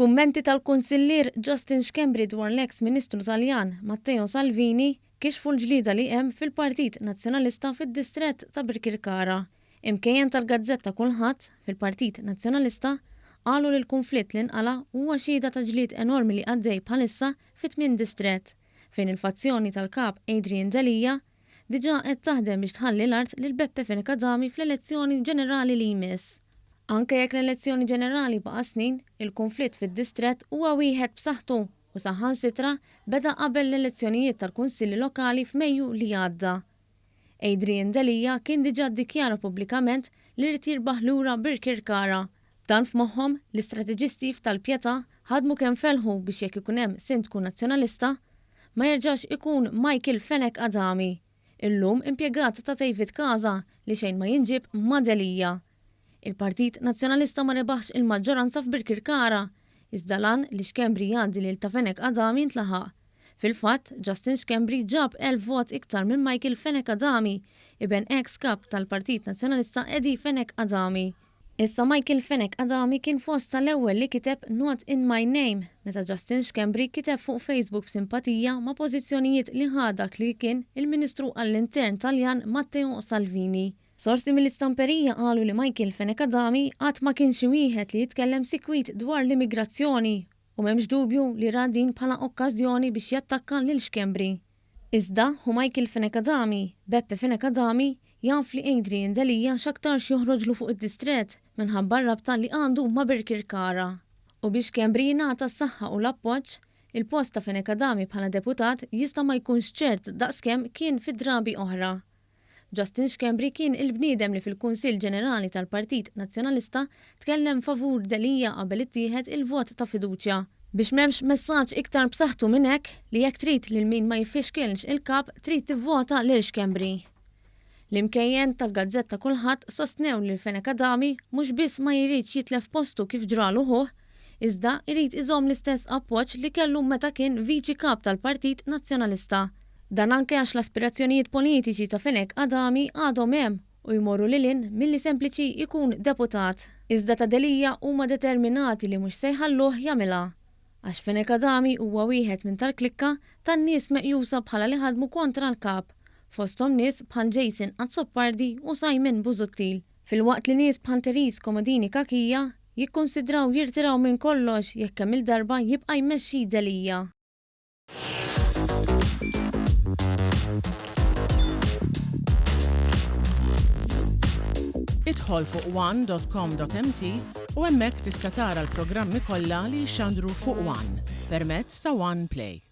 Kummenti tal-Kunsillier Justin Schembri dwar l-eks Ministru Taljan Matteo Salvini kixfu l-ġlieda li hemm fil-Partit Nazzjonalista fid-distrett ta' Birkirkara. Imkejjen tal-gazzetta Kullħadd, fil-Partit Nazzjonalista, qalu li l-kunflitt li nqala' huwa xhieda ta' ġlied enormi li għaddej bħalissa fit-tmien distrett, fejn il-fazzjoni tal-Kap Adrian Delia diġà qed taħdem biex tħalli l-art lil Beppe Fenech Adami fl-elezzjoni ġenerali li jmiss. Anke jekk l-elezzjoni ġenerali baqa' snin, il-kunflitt fid-distrett huwa wieħed b'saħħtu u saħansitra beda qabel l-elezzjonijiet tal-Kunsilli Lokali f'Mejju li għadda. Adrian Delia kien diġà ddikjara pubblikament li ried jirbaħ lura Birkirkara. B'dan f'moħħhom, l-istrateġisti f'Tal-Pietà ħadmu kemm felħu biex jekk ikun hemm Sindku Nazzjonalista, ma jerġax ikun Michael Fenech Adami, illum impjegat ta' David Casa li xejn ma jinġieb ma' Delia. Il-Partit Nazzjonalista ma rebaħx il-maġġoranza f'Birkirkara, iżda l-għan li Schembri jgħaddi lil ta' Fenech Adami ntlaħaq. Fil-fatt, Justin Schembri ġab 1,000 vot iktar minn Michael Fenech Adami, iben eks Kap tal-Partit Nazzjonalista Eddie Fenech Adami. Issa Michael Fenech Adami kien fost tal-ewwel li kiteb Not in my name meta Justin Schembri kiteb fuq Facebook b'simpatija ma' pożizzjonijiet li ħa dak li kien il-Ministru għall-Intern Taljan Matteo Salvini. Sorsi mill-istamperija qalu li Michael Fenech Adami qatt ma kien xi wieħed li jitkellem sikwit dwar l-immigrazzjoni u m'hemmx dubju li ra din bħala okkażjoni biex jattakka lil Schembri. Iżda, ħu Michael Fenech Adami, Beppe Fenech Adami, jaf li Adrian Delia x'aktarx joħroġlu fuq id-distrett minħabba r-rabta li għandu ma' Birkirkara. U biex Schembri jingħata s-saħħa u l-appoġġ, il-post ta' Fenech Adami bħala deputat jista' ma jkunx ċert daqskemm kien fi drabi oħra. Justin Schembri kien il-bniedem li fil-Kunsill Ġenerali tal-Partit Nazzjonalista tkellem favur Delia qabel ittieħed il-vot ta' fiduċja. Biex m'hemmx messaġġ iktar b'saħħtu minn hekk li jekk trid lil min ma jiffixkilx il-Kap trid tivvota lil Schembri. L-imkejjen tal-gazzetta Kulħadd sostnew li Fenech Adami mhux biss ma jridx jitlef postu kif ġralu ħuh, iżda jrid iżomm l-istess appoġġ li kellu meta kien Viċi Kap tal-Partit Nazzjonalista. Dan anke għax l-aspirazzjonijiet politiċi ta' Fenech Adami għadhom hemm u jmorru lil hinn milli sempliċi jkun deputat. Iżda ta' Delia huma determinati li mhux se jħalluh jagħmilha. Għax Fenech Adami huwa wieħed minn tal-klikka tan-nies meqjusa bħala li ħadmu kontra l-Kap, fosthom nies bħal Jason Azzopardi u Simon Busuttil. Filwaqt li nies bħal Therese Comodini Cachia jikkunsidraw jirtiraw minn kollox jekk kemm-il darba jibqa' jmexxi Delia. Idħol fuq one.com.mt u hemmhekk tista' tara l-programmi kollha li jixxandru fuq One permezz ta' One Play.